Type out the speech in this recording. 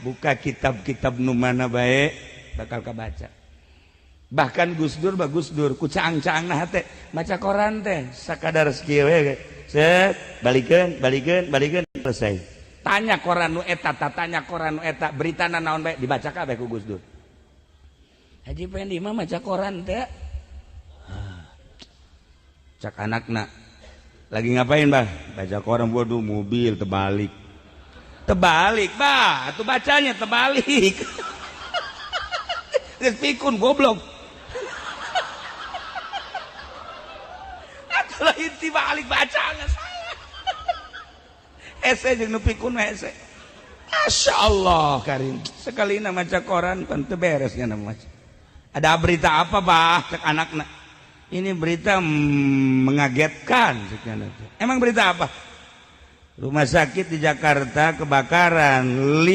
Buka kitab-kitab nu mana bae bakal kebaca. Bahkan Gus Dur, bagus Dur ku caang-caang nah teh maca koran teh sakadar sakieu we, set, balikeun, balikeun, balikeun, selesai. Tanya koran nu eta, tanya koran nu eta, berita naon bae dibaca kabeh ku Gus Dur. Haji Pendi mah maca koran teh. Cak anakna, "Lagi ngapain, Bah?" "Baca koran." Waduh, mobil terbalik, terbalik, Bah, atau bacanya terbalik. Geus pikun, goblok. Atuh lain tibalik bacanya, salah. Hese jeung nu pikun hese. Masya Allah karim. Sekali maca koran kan teu beres nya maca. "Ada berita apa, Bah?" cek anakna. "Ini berita mengagetkan." "Emang berita apa?" "Rumah sakit di Jakarta kebakaran."